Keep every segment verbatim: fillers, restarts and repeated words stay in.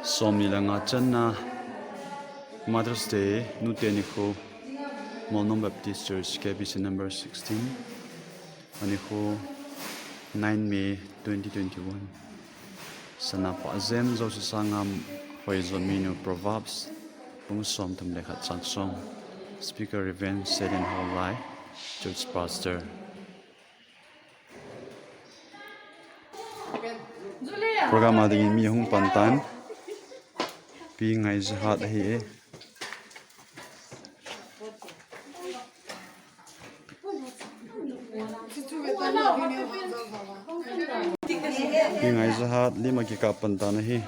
Som ni le nga channa Mother's Day, Nute Nikho, Molnom Baptist Church, K B C number sixteen. Anikho nine May twenty twenty-one. Sana pah jem jouse sanga hoijo minu, Proverbs bung som thum le khat chang som. Speaker Reverend Selen Holai, Church Pastor. Program a dingin mi ahung pan tan. Pi Ngaijahat ahi e. Pi Ngaijahat lim a kikap pan tan ahi.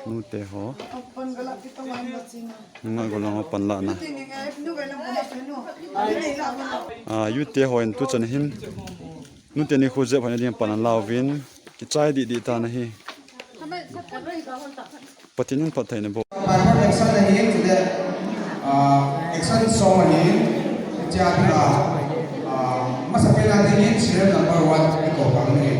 Nute ho. Nunga golang ho panlahna. Ah, youth te ho in tuchan hin. Nute Nikho jep hoina ding pan anla uvin. Kichai didi tan ahi. Pathen in phatthei na boh. Action ahi, chule, ah, action song ahi, chule, ah, ah, masapen a dingin serial number one i kou pang ahi.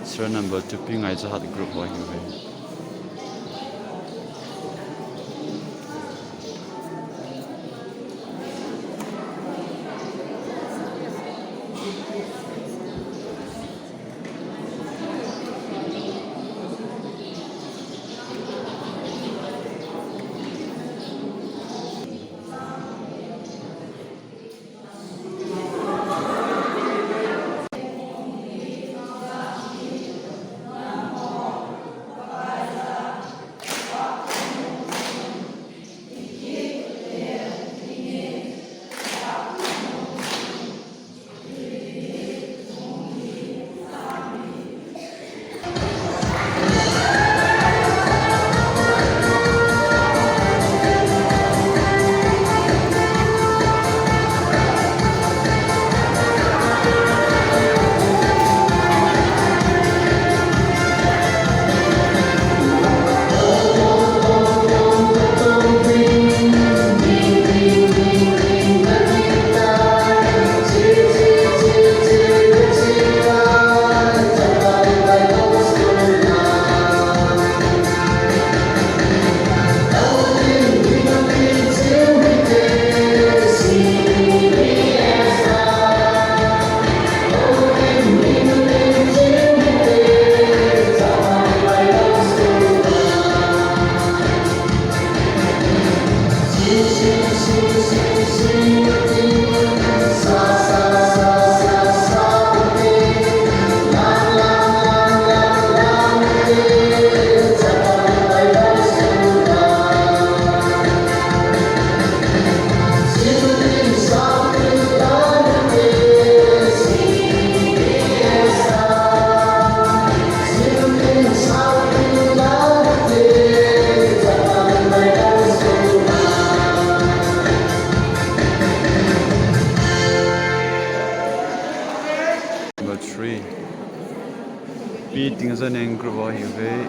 Serial number two Pi Ngaijahat group ho ahiuve. Number three. Pi Tingzaneng group ahiuve.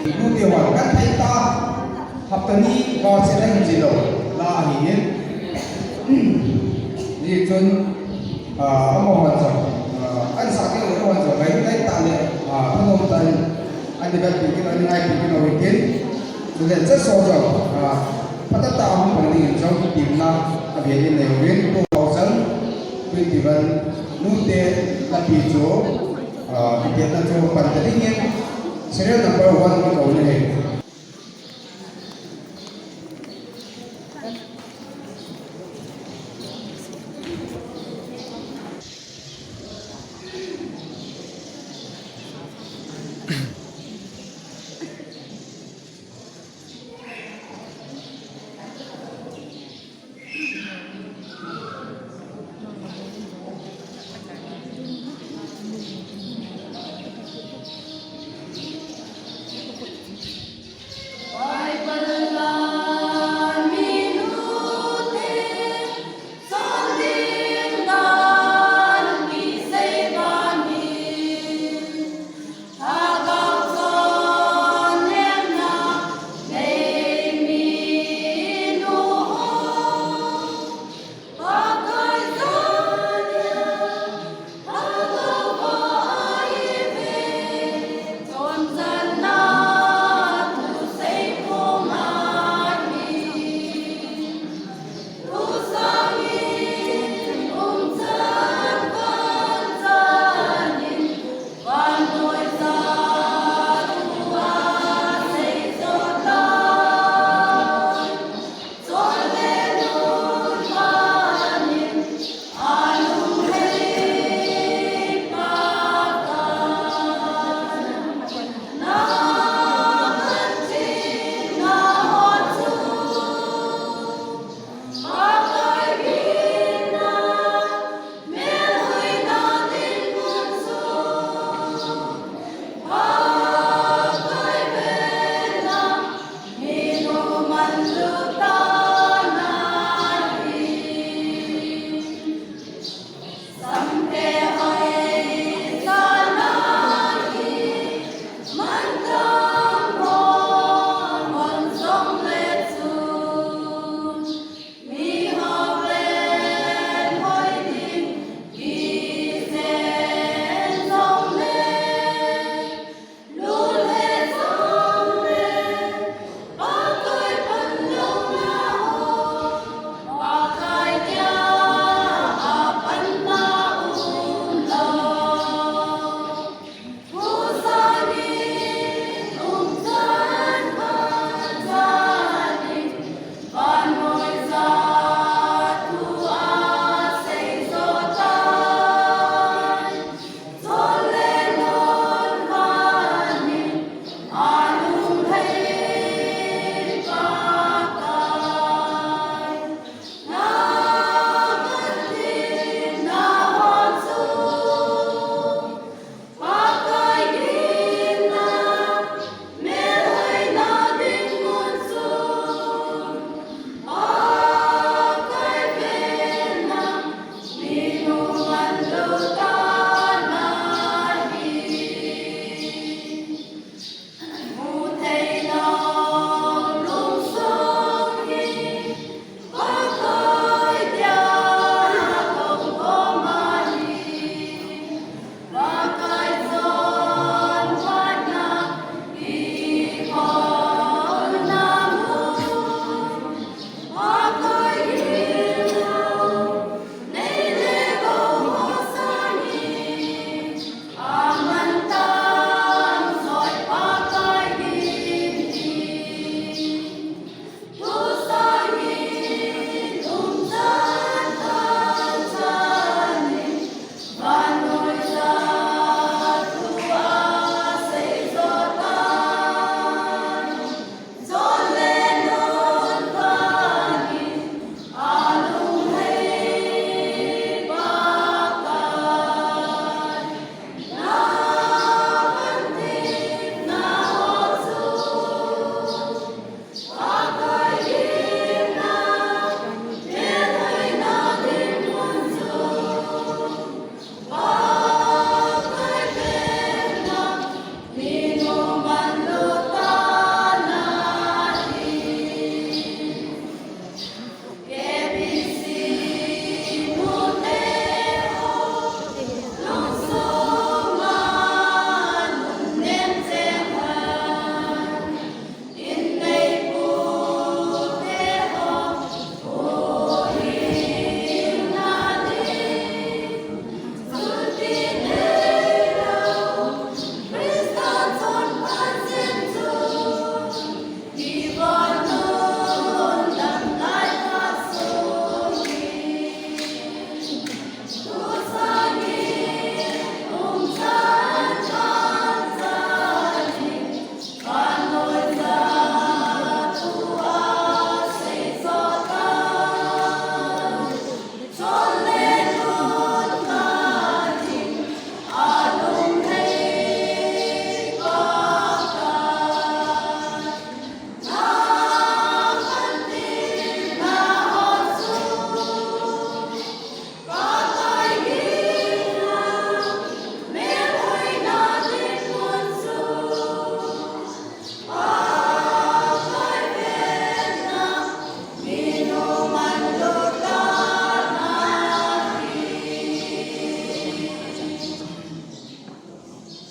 Tute wan kan thei ta, hapta ni val seh a hin jilou la ahi in. Hijeh chun, ah, amahon jong, ah, an sah kei lou hon jong, ngai, ngai tah le, ah, phanom tah in, an ti vet pi kit, an ngai pi kit lou hitin. Chule Jesu jong, ah, phatah tah a hung pang ding in jong, temna avel in nei uvin, two thousand twenty-one, nute lapi chu, ah, kipetna chu pan ta ding in, serial number one kikou na ahi.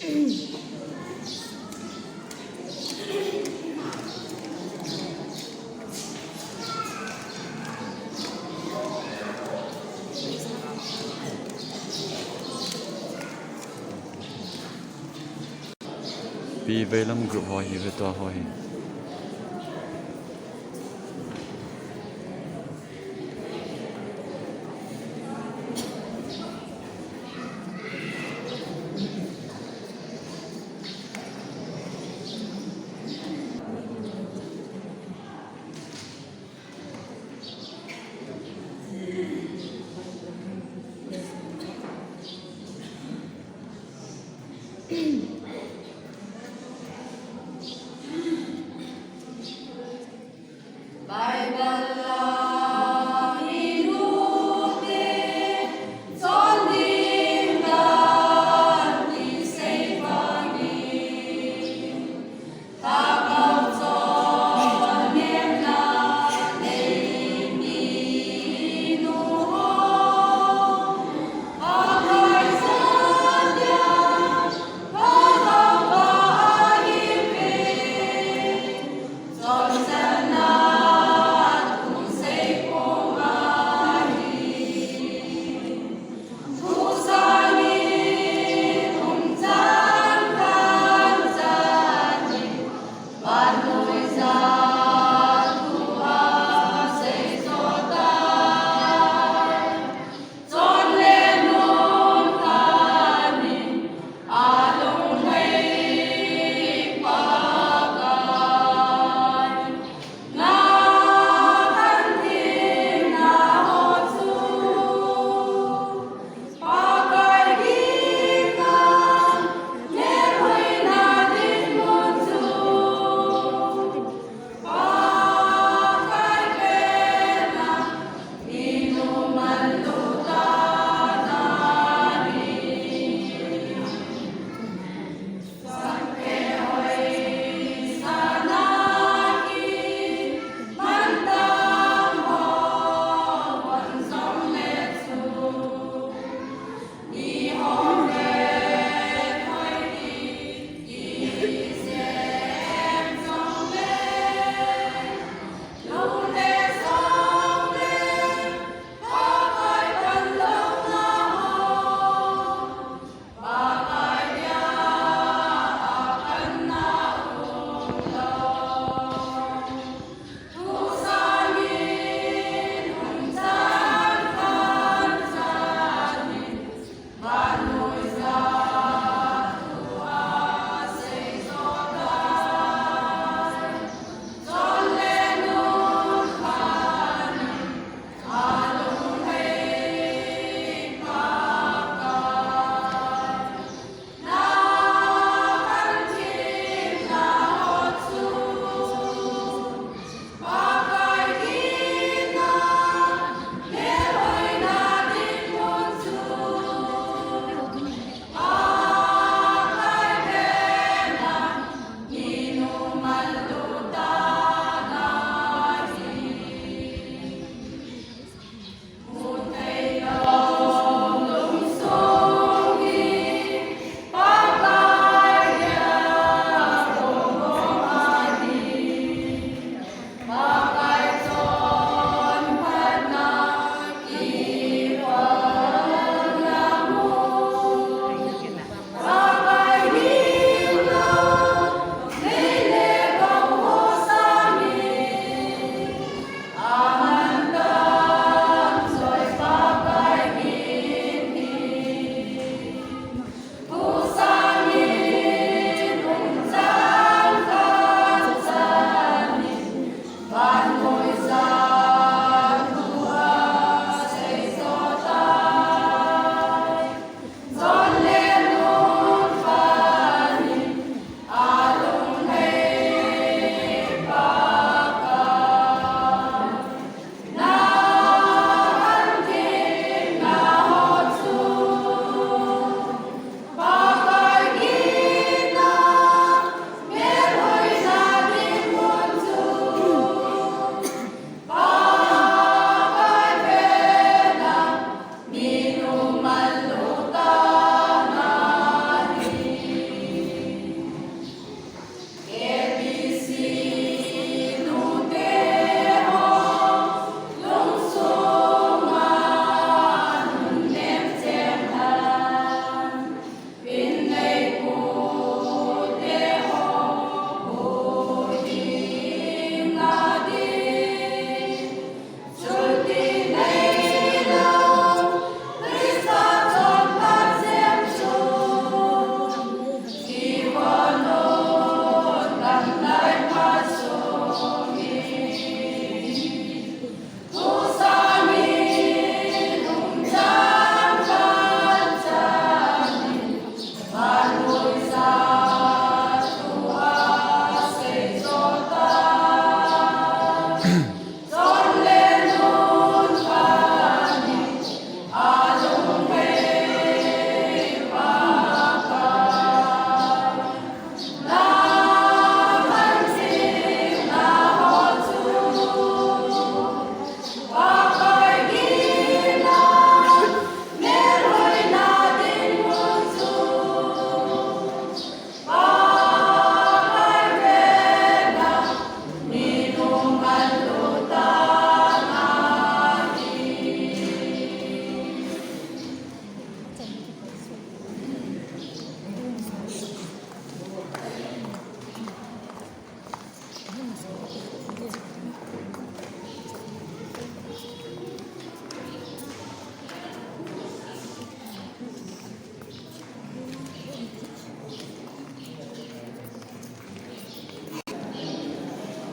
Pi veilam group ho hi ve tua ho hi.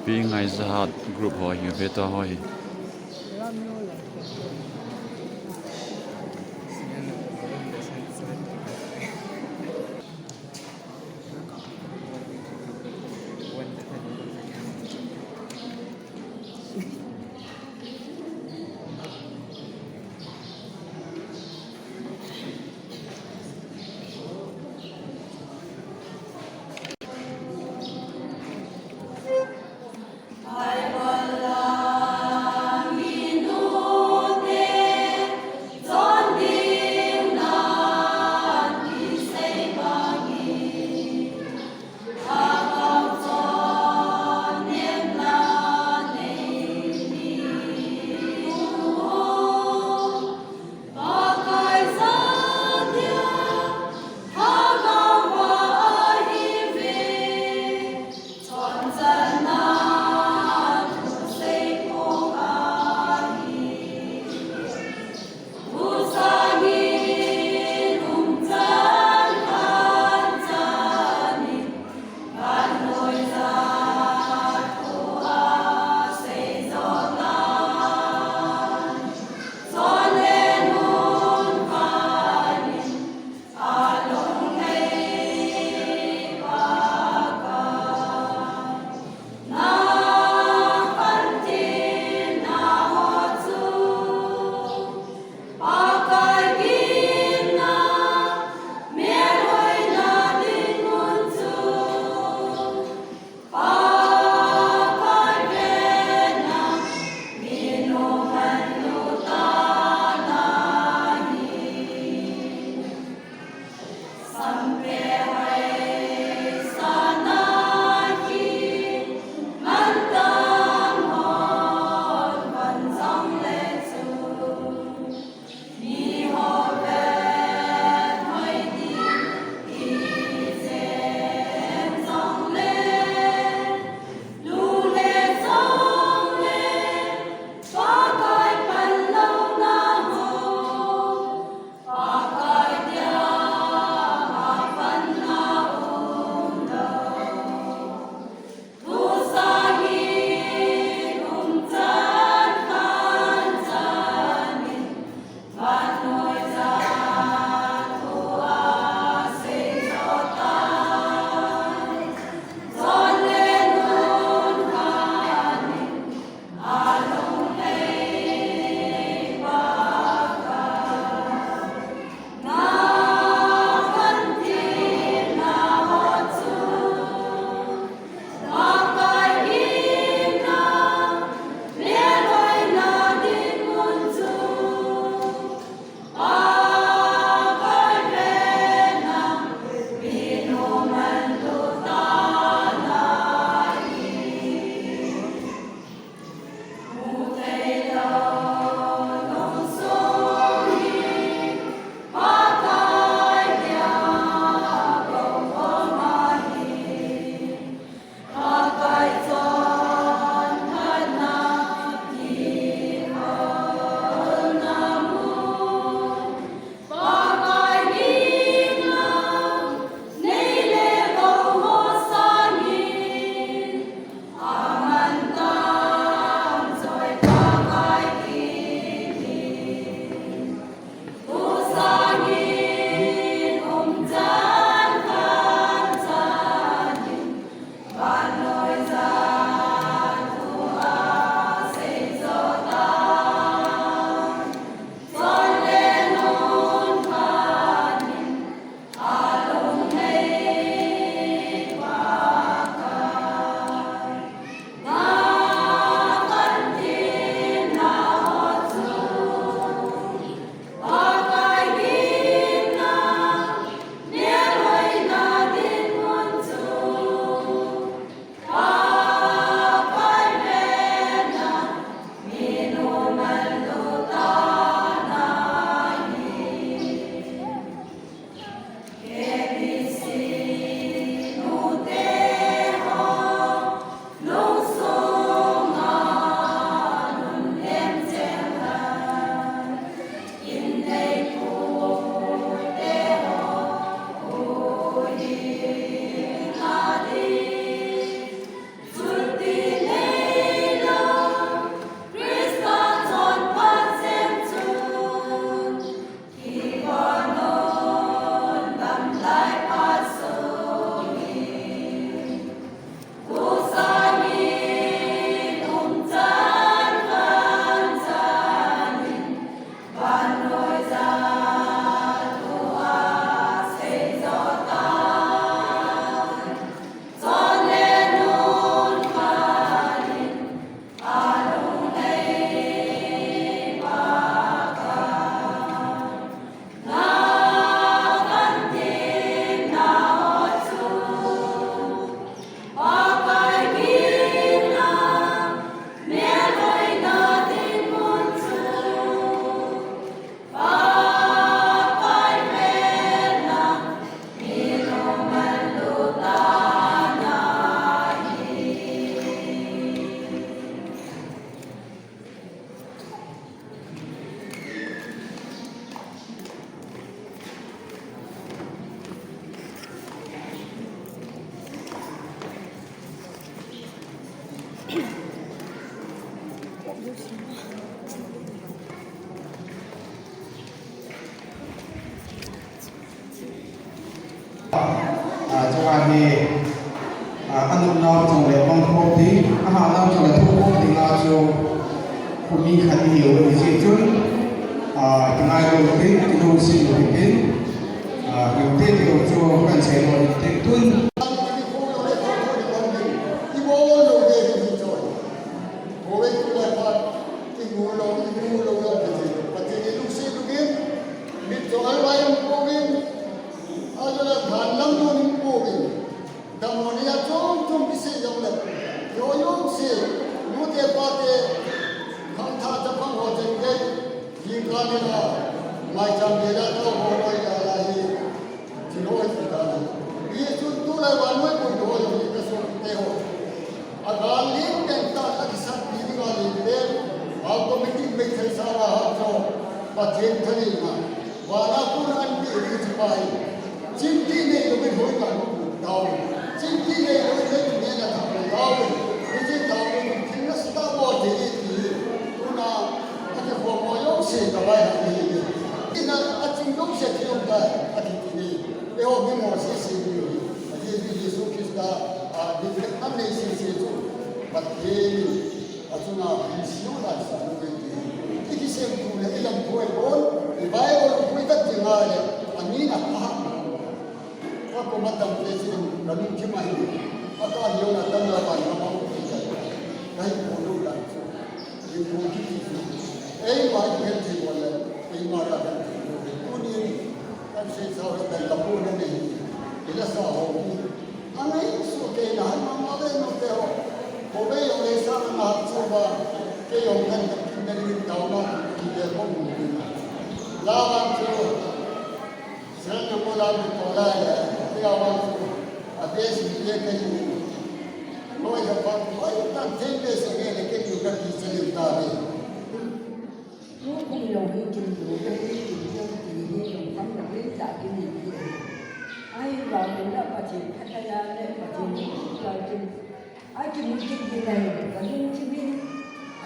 Pi Ngaizahat group ho hi, Beta ho hi. Chunga hi, a, anopnau chungle pangkhom ding, ahahnau chungle thukhom dinga chu khomi khat ihiu ahi jeh chun, a, kingailou tin, kilungset u hitin, a, hinte ti u chu kahin seidoh hitin tun. Pathen ilungset uvin, mitcho alvai umpouvin, ajola dhan lam nun umpouvin. Dammo ni a chom chom kisei jongle, jouse, nute pate, khangthah chapang ho chengei, jingkah nina, maicham bela tao ho loi a la hi, thiloi thil dan ahi. Hichun tulai vannoi puidoh ho hi kasopi teho. Agal lien tengtah a kisatpi dinga lien pen, automatic mei thei sa a ha chu, Pathen thalhenga. Vana kona anpeh ding chu pa hi. Chingthei neilou in hoiya nabol tauve. Chingthei neilou in neitu nena thah tauve. Hiche tauve, thil nasatah bol thei e ti hi. Tuna akikhom ho jouse kavaihom ahi. Tina aching jouse thil umtai, ati ti hi. Eiho mi mo sese diu hi. Ahi Jesu Christa, a, dikhet nam nei sese chu. Pathen in Achunga hi siu laisah lou ve ti. I kisemthu le i lamthu ahipon, i Bible pui vet ding ahile, amin apha. Ka koma tamte chun ka lungthim ahi. Aka hiu na tam la ban ka mau ti ka. Ka hi ko lou dan chu. Hinkho kiti chu. Eima i kihet thei bol le, eima ra dan chu. Tunin, kan sei sao he dan ka pu na nei. I la sa ho. Angai suh kei na han mama ve nute ho. Khovei jong lei sang na hap chu ba. Kei jong kan ka kin na rin tau na ki le ko mu ni. La vang chu. Sel na ko la mu ko la le. Kei a vang chu. A be si le kei ni. Loi da pa ko ai tan thei be se nge le kei ni ka ki se le ta ve. Tukum jong hi kimlou ve, hi kim jong ti hi jong kham lou ve, cha kim ni ti. Ahivang in la Pathen phattheiya le Pathen hi kim jong kim. Akimu kit ding ahi, Pathen kim in,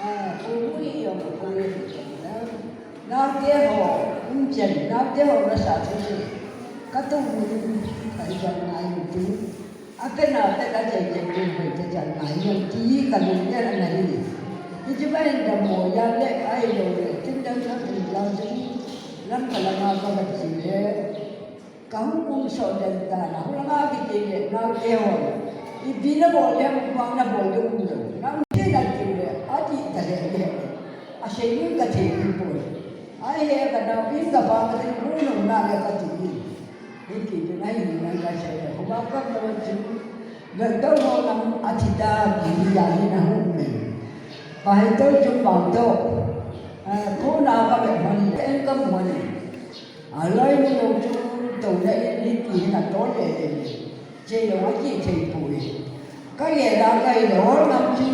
ah, ko mu hi jong ko ye ti na. Naote ho, um chen, naote ho la sa chu chu. Ka tu mu in, ka hi jong ngai mu tu. Apen apen a jai jai jai hoi te chan ngai jong ti ka lung gel ana hi. Hiche ma in dammo jal le ahilou le, tin dang thang tin lang tin, lam ka langa ka vat ji le. Ka hung um so den ta na, hung langa kiti le, naote ho. Ipi na bol le, hung pang na bol le um le. Nang ti na ti le, ati ta le le. Asei ning ka thei ning poi. Ahi he ka nao in ka pa ka tin hung nung na le ka ti. Hiti chun ahi ngai ka sei le, Haokip Gamla chun, Laltol ho lam athi ta ti hi a hi na hung me. Pastor chu Paotoh, eh, kona ka ve hon, en ka mu hon. Aloi ni lo chu, to le in ni ti na to le le. Che lo a ki thei poi. Ka ye la ka i le hol ngam chu,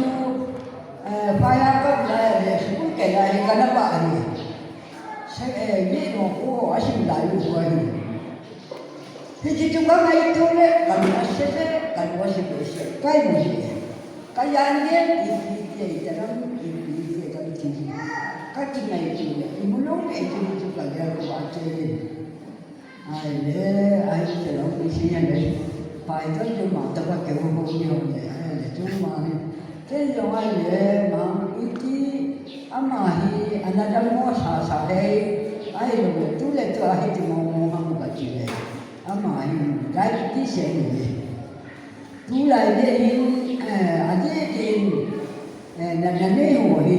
eh, Haokip Gamla le, school ke la hi ka na pa ni. Se, eh, ye no ko a sim la yu ko ni. Hiche chu ka ngaito le, ka lung ase le, ka lung ase behseh, ka imu le. Ka jan le, ipi ti, ipi ti, ipi ti, ka ti. Ka kingaito le, imu lou le, hiche chu ka le, ka ba che le. Ahile, ahile, chulou pi si le. Pastor chu ma ta ba ke ho ho ni ho le, ahile, chu ma ni. Ken jong ahile, ma, iti, ama hi, ana dammo sasa le, ahilou le, tu le tu a hiti mo mo ham ka ti le. Ama hi, diabetes ahi le. Tulai le hin, eh, adeh in, eh, na, na nei ho hi.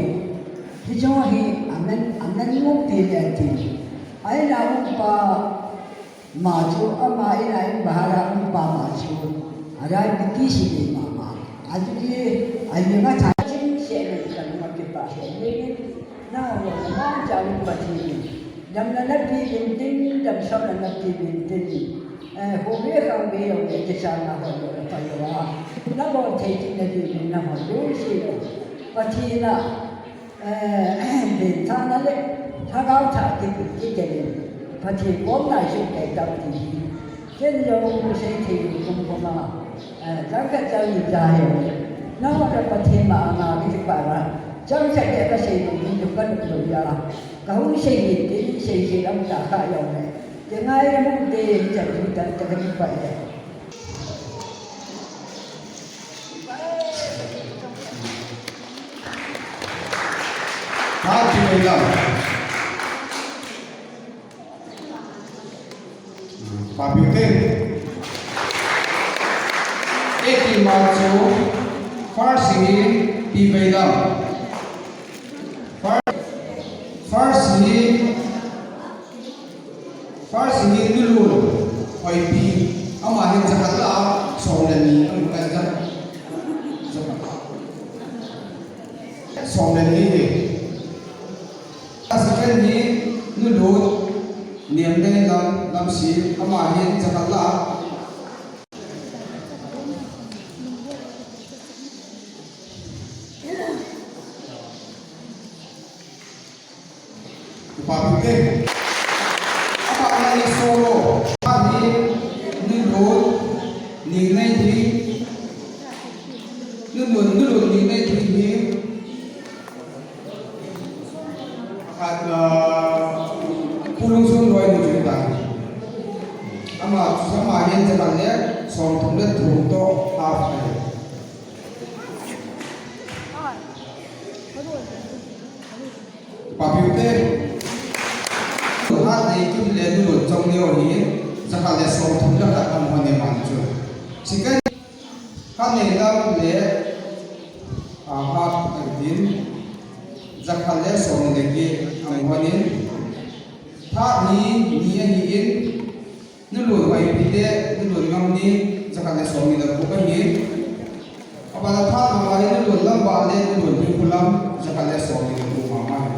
Hiche hi, aman, aman mu pi le ti. Ahi na um pa, Ma chu ama in a in bahar a um pa ma chu, a diabetes nei mama. Achu hi, a ina tha chim se le ka lung a kipah he le. Na ho na ma cha lung pa thi. Damna na pi uvin tin, damsona na pi uvin tin. Eh, ho ve khang ve jong le kicha na ho jong le pa jong a. Na bol thei tin na ti uvin na ho jong se jong. Pathen a Eh, bentha na le, lhagao thah kipui kikhen in, Pathen kom nai suk kei tam ti hi. Ken jong hung sei thei kum kum a, eh, chang khat chang ni ja hi. Nangho le Pathen ma anga kipa ra. Chang khat le ka sei nom ni ka lung lou ya. Ka hung sei ni ti sei sei lam ta kha jong le. Te ngai le mu te chan ni ta ta ka pa le. Papi te. Eti ma chu first hi Pi Veilam. First, first hi, first hi Nulun Hoipi. Ama hi jakhat le som le ni, am, eh, ja-, jakhat le som le ni hi. A second hi Nulun Niamneilam, Lamsi, ama hi jakhat le Upa pute. Apa na ni solo. Apa ni Nulun Niamneithi. Nulun, Nulun Niamneithi hi. Khat, ah, Pu Lungsung Loi ni chu ta. Ama, ama hin jakhat le som thum le thum toh half ahi. Papi te. Hat nei kim le Nulun Chongneo hi jakhat le som thum le khat amu ne man chu. Second, Khaneilam le, ah, hat ahin, jakhat le som ni le get amu ahin. Third hi ni ahin, Nulun Hoipi le Nulun Ngamni, jakhat le som ni le gup ahin. Abana third mama hi Nulun Lamba le Nulun Thingkhulam, jakhat le som ni le gup mama ahi.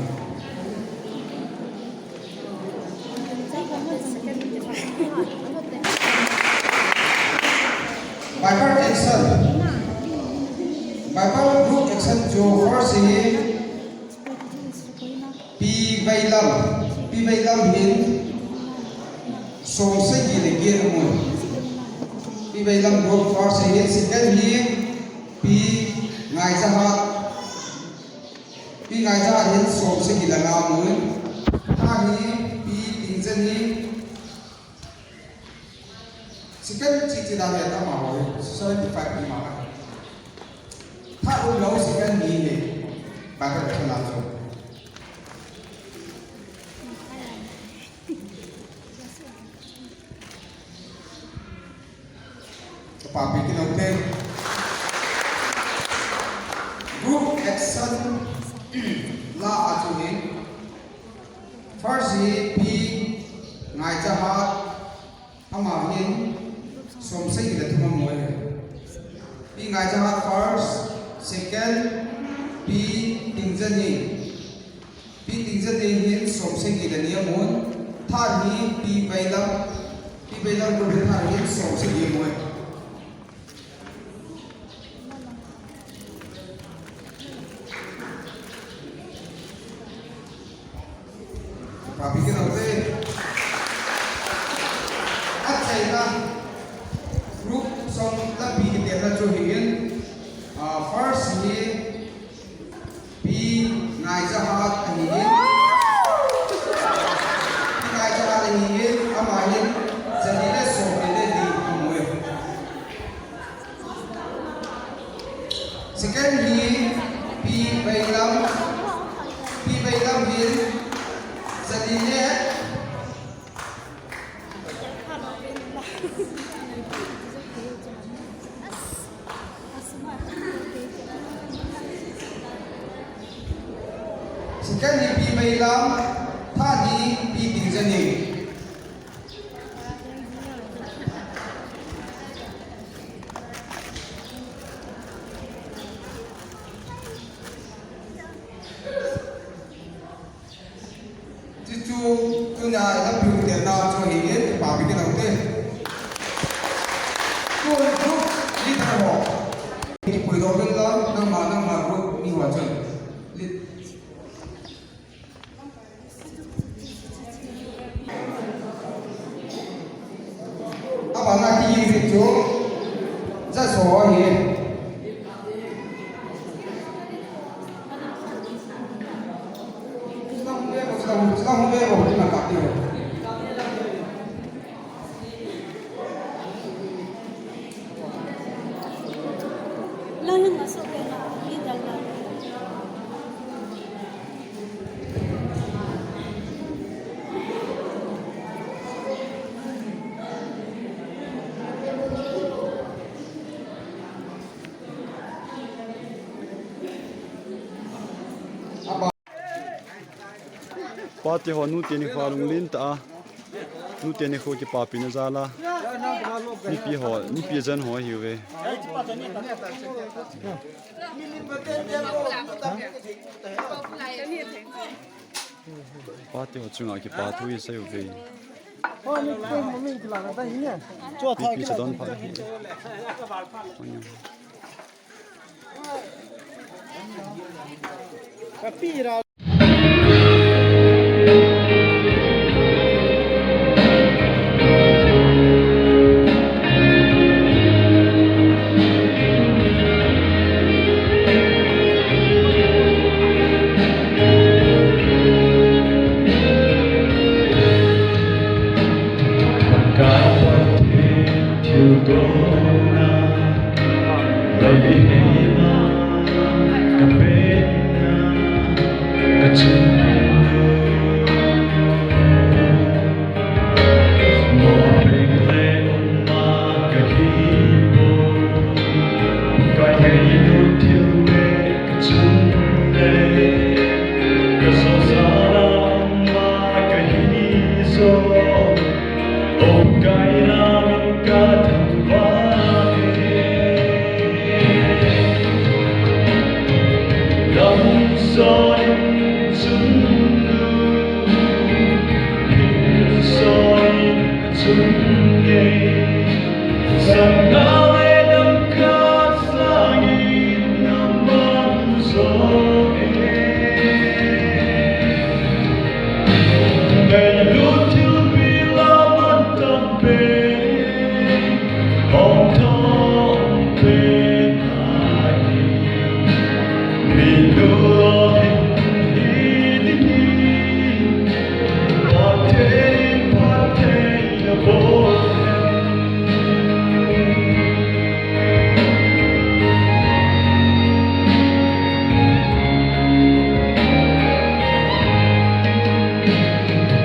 Bible action. Bible group action chu first hi Pi Veilam. Pi Veilam hin som sagi le get amun. Pi Veilam group first hin, second hi Pi Ngaijahat. Pi Ngaijahat hin som sagi le nga amun. Third hi Pi Tingjen hi second chi chi da he ta ma ho, seventy five pi ma ha. Third umlou second ni he. Bible action a chu. Papi kit ute. Group action la a chu hin. First hi Pi Ngaijahat, ama hin som sagi le thum amu e. Pi Ngaijahat first, second Pi Tingjen hi. Pi Tingjen hin som sagi le ni amun, third hi Pi Veilam, Pi Veilam group hin third hin som sagi amu e. Papi kit ute. Achaina group song lampi kiti na chu hin, ah, first hi Pi Ngaijahat ahin. Pi Ngaijahat ahin, ama hin jali le som le li amu e. Second hi Pi Veilam, Pi Veilam hin jali le Second hi Pi Veilam, third hi Pi Tingjen. Chuchu, tunia lampi ute na chu hi e, papi kit ute. Tun group leader ho. Kipui doh uvin lang, nangma, nangma group ni ho chun. Lead. Abana kiti chu, jaso ahi. Pate ho, nute nikho lunglen tah a, nute nikho kipapina jal a, mipi ho, mipi jen ho ahiuve. Pate ho chunga kipa thu isei uve. Mipi sa don pha hi.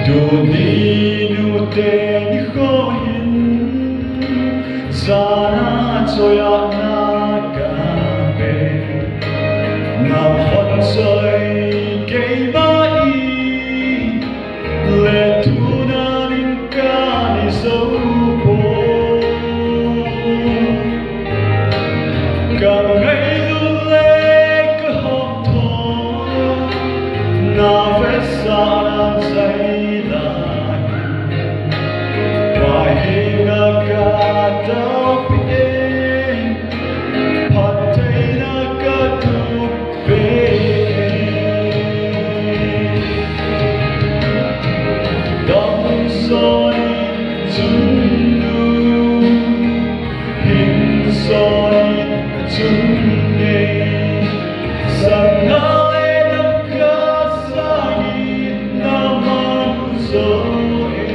Tuni nute nikho hin, jana choiya na kape, na vangchoi keima in, le tuna nin kani jou poi. Ka ngailu le ka hoptho, na vetsahna jai lai, Pahenga ka taopeh e, phattheina ka tup e. Damsot in chun nu, hinsot in chun ngei, sanga le dangka sangin na man jo e.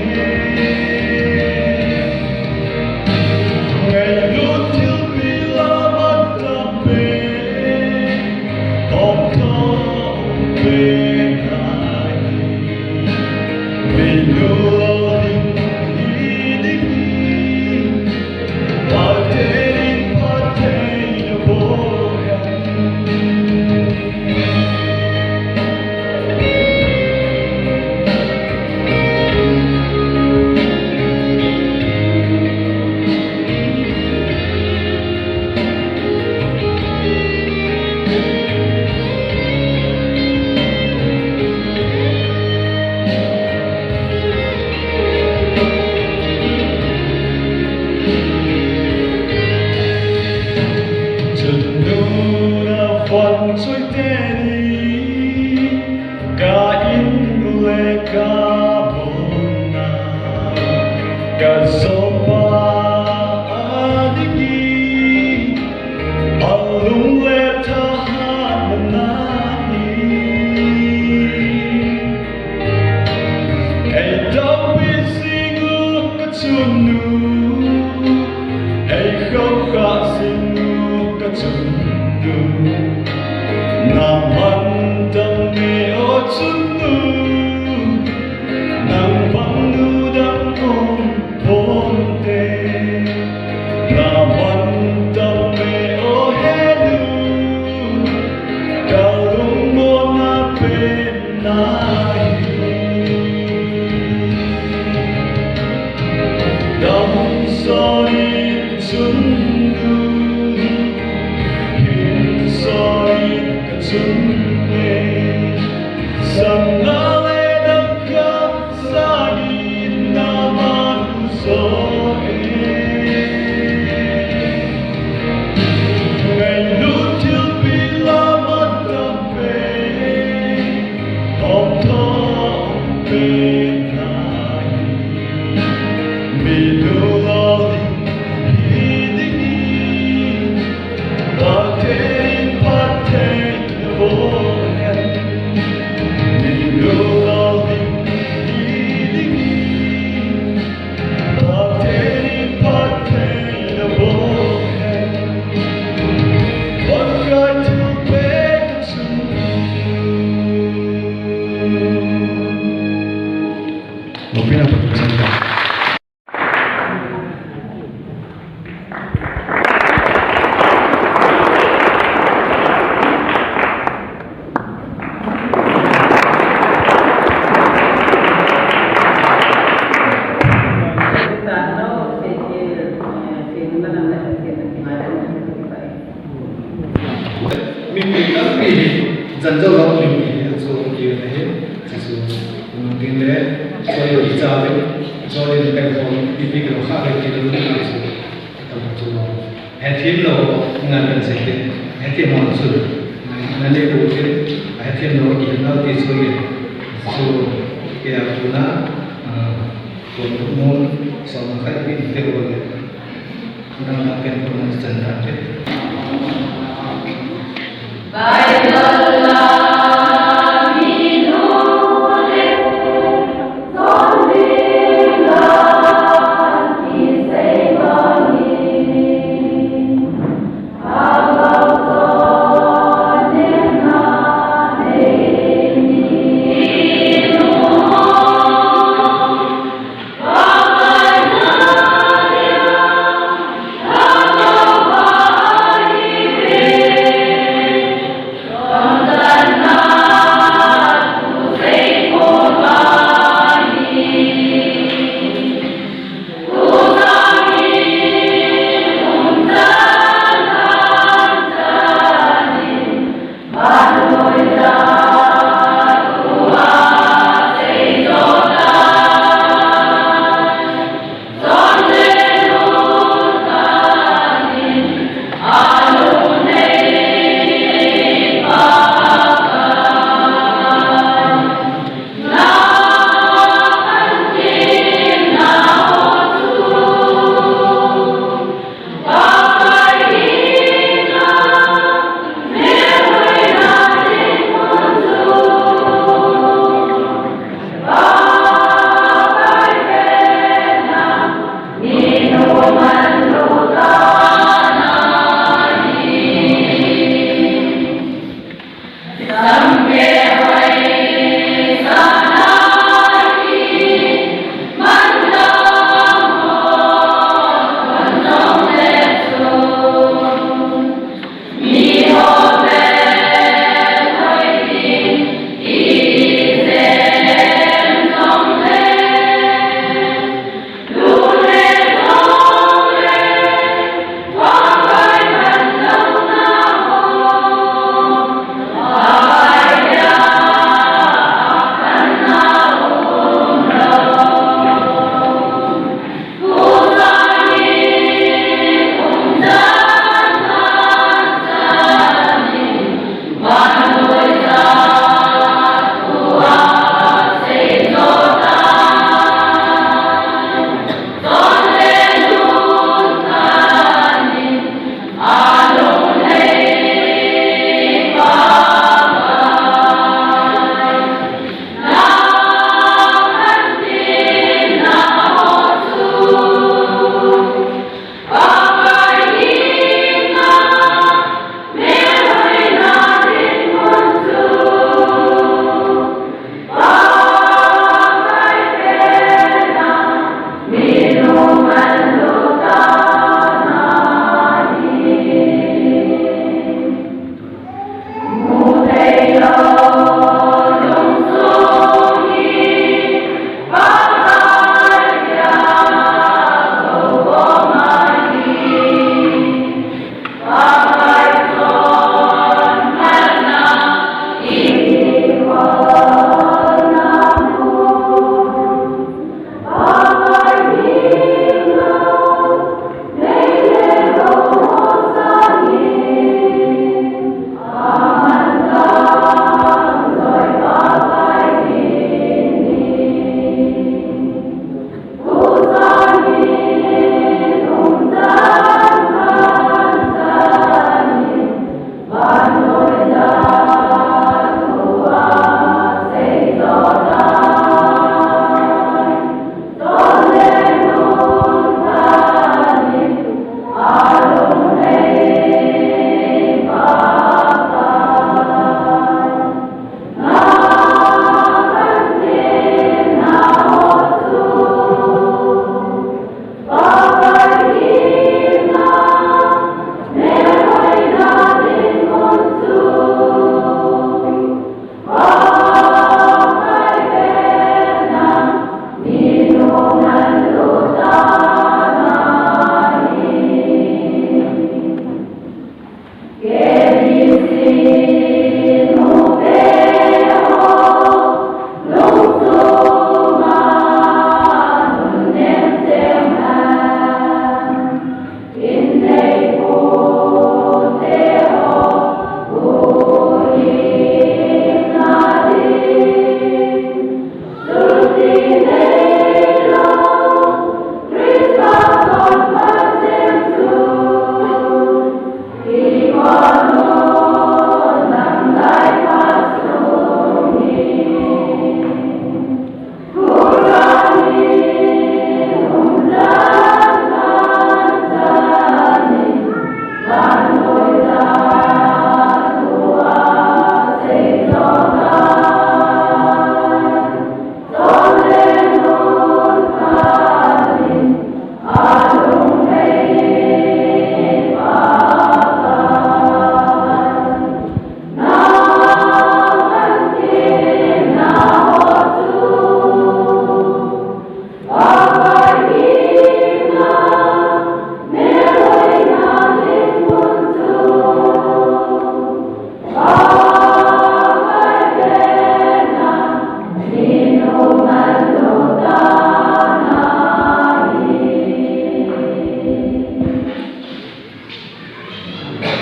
Ngailut thilpeh la man tam pen, hom tho um pen ahi. Minu lolhing hi ding hi, phatthei ding phattheina bol hen. Chun nu na vangchoi teni, ka in u le ka monna, ka jopa a ding hi, a lung le thahatna ahi. Ei taopeh jing u ka chun nu, ei khoukhah jing u ka chun nu, na man tam e o chun nu, nang bang nu dang um ponte, na man tam e o he nu, ka lungmonna pen ahi. Tampi hi, jan jo lo lim hi, chu ki le hi, chu chu, um, tin le, chu yo ki cha le, chu le kai ko, pi pi ko kha le ki le, chu, chu, chu lo. Hethem lou, ngan kan sei te, hethem mo chu, ngan le ko te, hethem lou ki, nau ti chu ye, chu, ke a tu na, ah, ko mo, so na kai pi te ko le.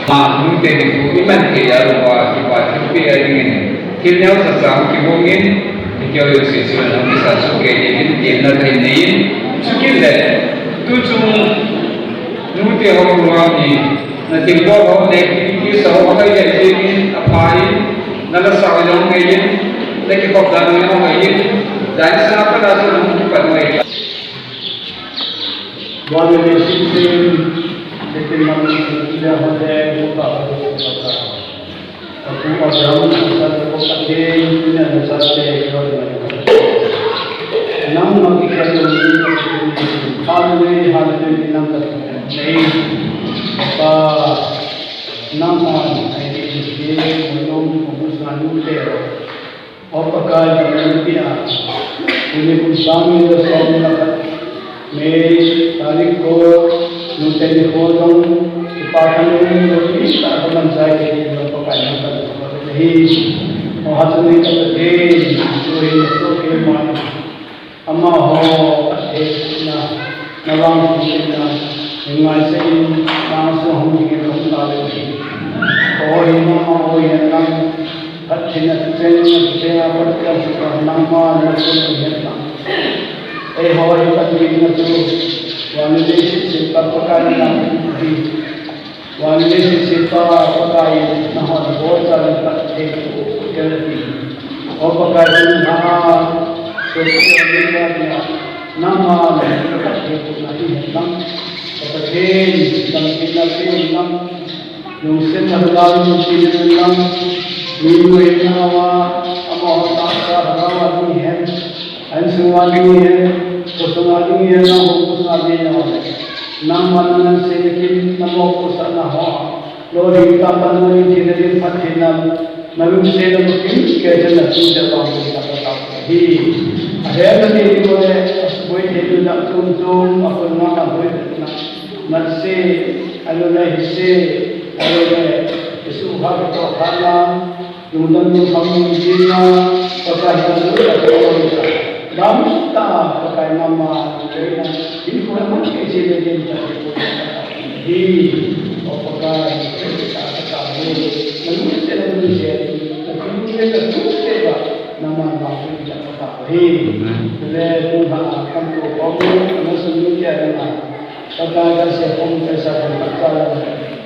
Ama nute nikho iman thei a lou a, kipa thilpeh a dingin, thil neocha cha kibang in, ikeu jouse chu nang kisa chu kei dingin, temna kahin nei in, chukit le, tuchung nute ho program hi, na thilbol ho, na activities ho, angai le dingin, apha in, na lasa ho jong ngai in, na kikhop dan ho jong ngai in, dan sa pa da chu nang kipat ngai. One relationship between one and two, one and two, Nangma kikhen hallelujah, hallelujah, nang ka nei. Pa, nangma, ai di di, mo yong, mo sa nu te. O Pakai, nang pia. Ini pun sami lo som na ka. May, tarik ko, nung teni ko dong, ipa kanu, nung ita ko man jai ke, nung Pakai nang ka, nung ka, hi. O hatu ni ka, hi, nung hi, so ke, man. Amaho, athei na, navang thei na, ngai se in, nang so hung ding in hung ta le. Oi, nangma, oi, nang, Pathen a chen, chen a Pathen a, nangma, na chen, chen, chen. Eiho, eiho, Pathen na tu, wan le si, si, pa, pa, ka, na, na, One relationship pa, Pakai, nahon bol chan pat thei tu, kel ti. O Pakai, tu na, tu tu ni na, nangma, na, pat thei tu na, ti hen lang. Pakai, tam ki na, ti hen lang. Lungset na, lungset na, ni, ni, na, wa, ama, ta, ta, ta, wa, ni, hen. An sunga ding hi, ko sunga ding hi, nang ho ko sunga ding hi. Nangma nang sei kin, nang ho ko sa na ho. Lo ding ta pan lo ding thei ding phat thei na, na lungset na kin, ke chen na tu te pa ko ta ta ta hi. A he na te ko le, boi te tu na tum tum, a ko na na boi na. Na se, a lo na hi se, a lo na, Jesu ha ko ha na, Lungdam lungkham lungdam na, Pakai na lu la ko lu la. Dam ta Pakai mama, Pakai na, hinkho na man ke si le din ta ko. Hi, o Pakai, ta ta ta hu. Na lu te na lu se, na lu te na lu te ba, na man ba ku ta ta ta. Hi. Amen. Le tu ha kan ko ko na sun lu te na. Pakai ka se khom ka sa ka sa la.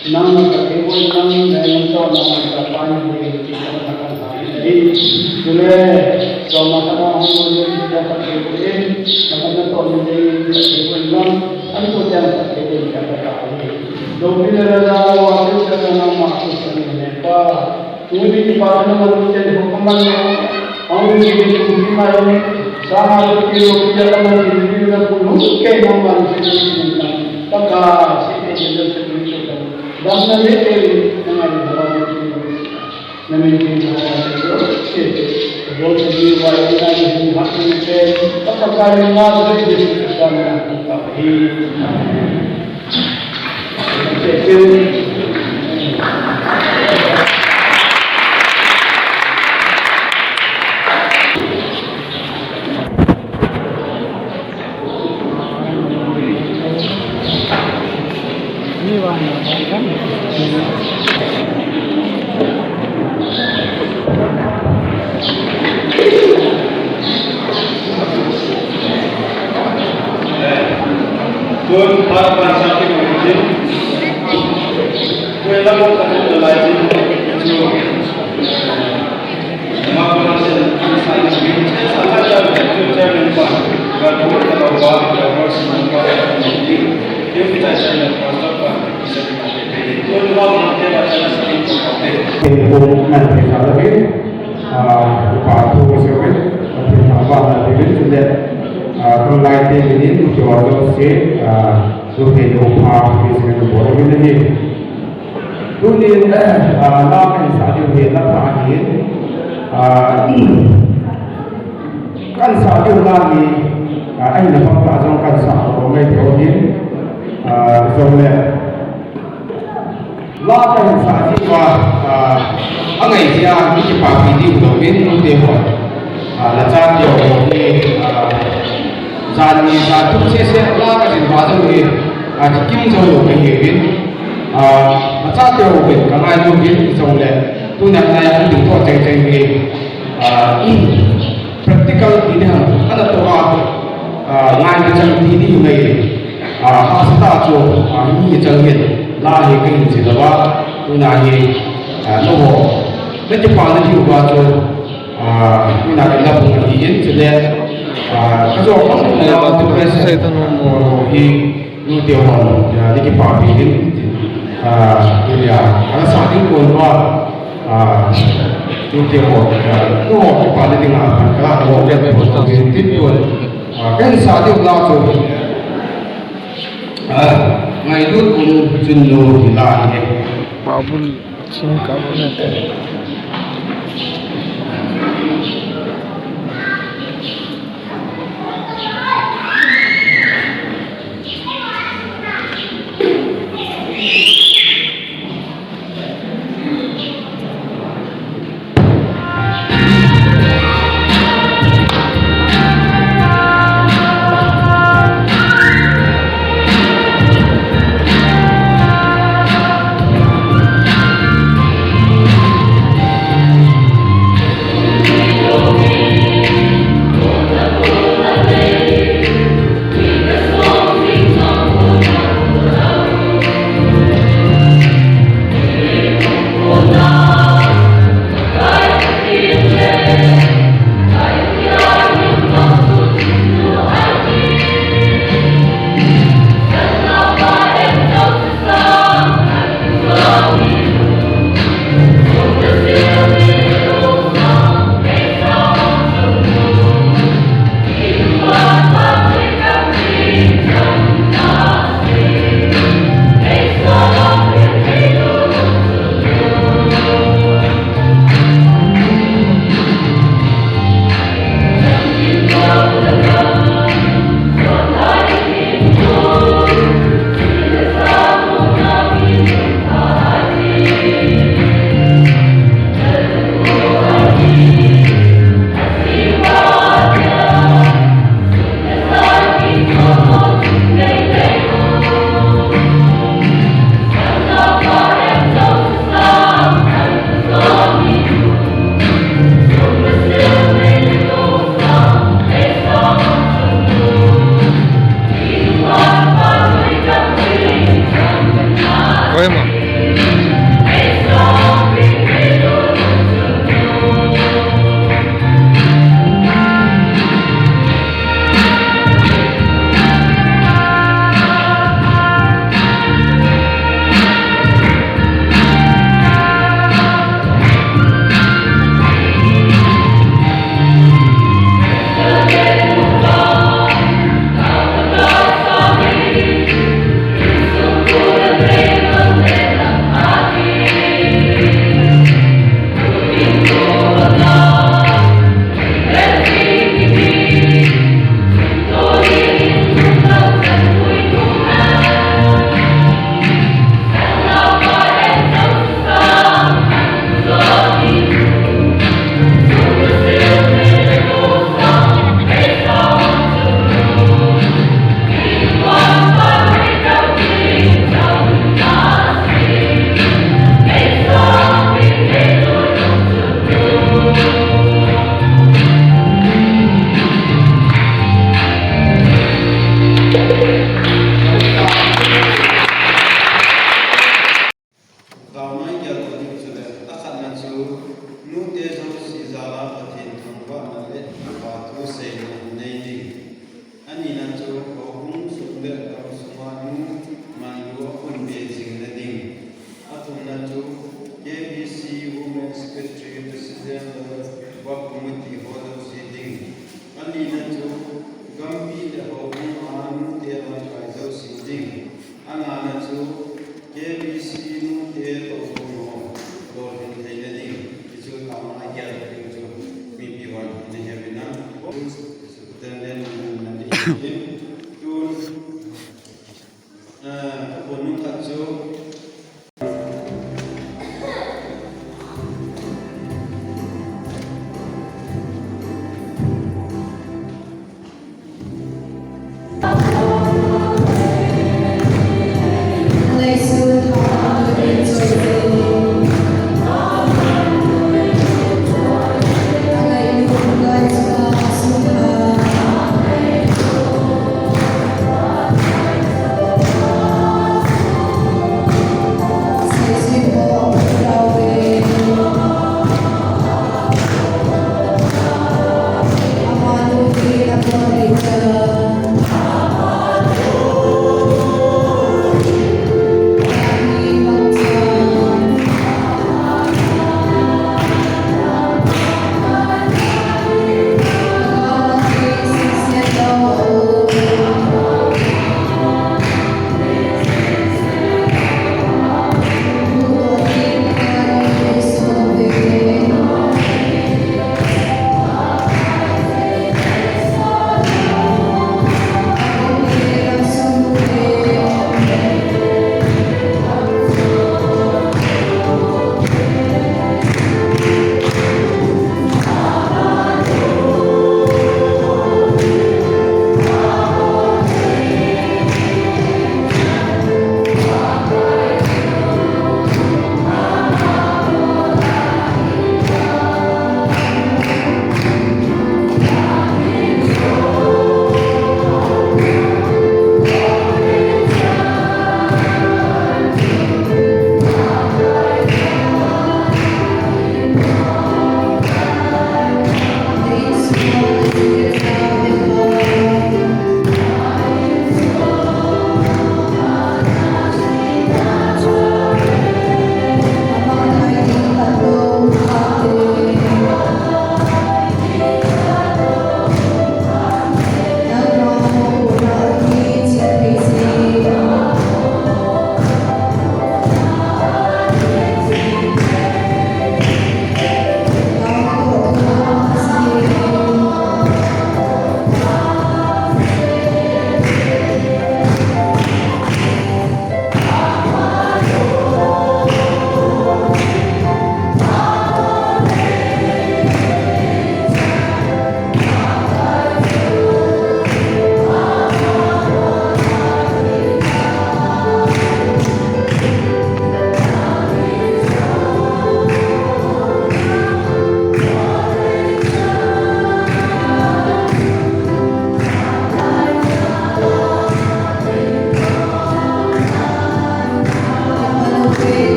Nang ka thei boi nang ne nang to nang ka pa ni boi ki ka na ka na ni. Tule, so ma ka na hong ni ka ka thei boi, na ka na to ni ka thei boi nang, an to jang ka thei boi ka ka ni. Do pi le la la wa ni sa na ma ku sa ni ne pa. Tuni ki pa na ma ni se ko ka ma ni. Ang ni ki tu ki ma ni. Sa ma ki lo ki ka ma ni ni na ku no ke na ma ni se ni na. Pakai, si te ni se ni se. Dam na le te na ngai na ba ni. Na min tin na ba ni se. Bo te ni wa ni na ni ha ni te. Pakai na ma ni se ni na. Amen. Tun phat pansa kibang in, kuela ko kanu lalai in, chu, ma ko na sen, sa ni, sa ka cha, chu chairman pa, ka ko ta ba ba, ka ko si pa, ka ko ni, ki ta chairman pa, sa pa, sa pa, tun ma ko te ba cha sa ni ko te. Ko na te sa la ke. Ah, pa thu ko se ko, pa thu na ba na ti rin le, ah, kon lai te ni ni tu ke wa lo se, ah, lo ke lo pa ni se ko bo ni ni. Tu ni, ah, la kan sa di he la pa ni, ah, kan sa di la ni, ah, ai na pa pa jong kan sa ko ngai to ni, ah, jong le. La kahin sa ji uva, ah, angai jeh a, mi kipapi diu louvin, nute hon. Ah, la chan diu ho hi, ah, jan ni jan thum sese, la kajin uva jong hi, ah, kikim jou lou kahiuvin. Ah, Achate ho hin, ka ngailu hin, hijongle, tuna ngai an ding to cheng cheng hi, ah, practical ti ding ham, ana to a, ah, ngai ka chang ti ding mai, ah, hahsa tah chu, ah, mi chang hin, la hi ka hin chi lou va, tuna hi, ah, nangho, na kipana diu va chu, ah, tuna hi la bung hi hin chule, ah, ka jo kham na la tu president hi, Tute hon, ah, ni kipapi din, ah, tunia, ana sa ding kon ba, ah, tute hon, ah, tu ho kipa ni ding a, ka ho ke ko din tin ko, ah, ken sa ding la chu, ah, ngailut um chun nu hi la ni. Babul, sing ka bu ne te.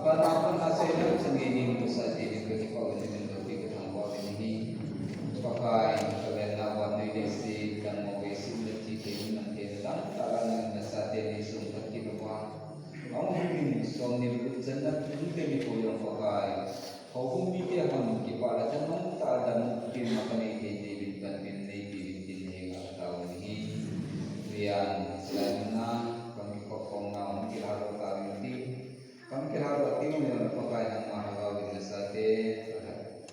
Pana pana se na chang ni ni sa ti ni ka ki pa ni ni ka ki ka thang pa ni ni. Pakai ka le na wa ni ni si dan mo ve si ni ti ke ni man te dan ta la ni na sa te ni sum ka ki ba. Ang ni ni som ni bu chan na tu te ni ko yong Pakai. Ho hum mi te ham ki pa la chan hong ta dan ki ma ka ni te te bin kan bin ni ti bin tin ni ka ta ni. Rian sa na kam ki ko kong na ki la ro ta ni ti. Kam kila ba ti mo na Pakai nangma Lhagao in nasate,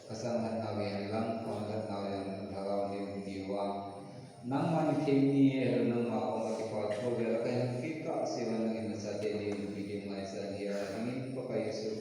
kasang han nau in lang, ko han nau in Lhagao in diwa. Nangma ni thei ni e, nangma ko ma ki pa tho le la kai han ki ka se wa nang in nasate ni in ki di mai sa ni a, nang in Pakai Yesu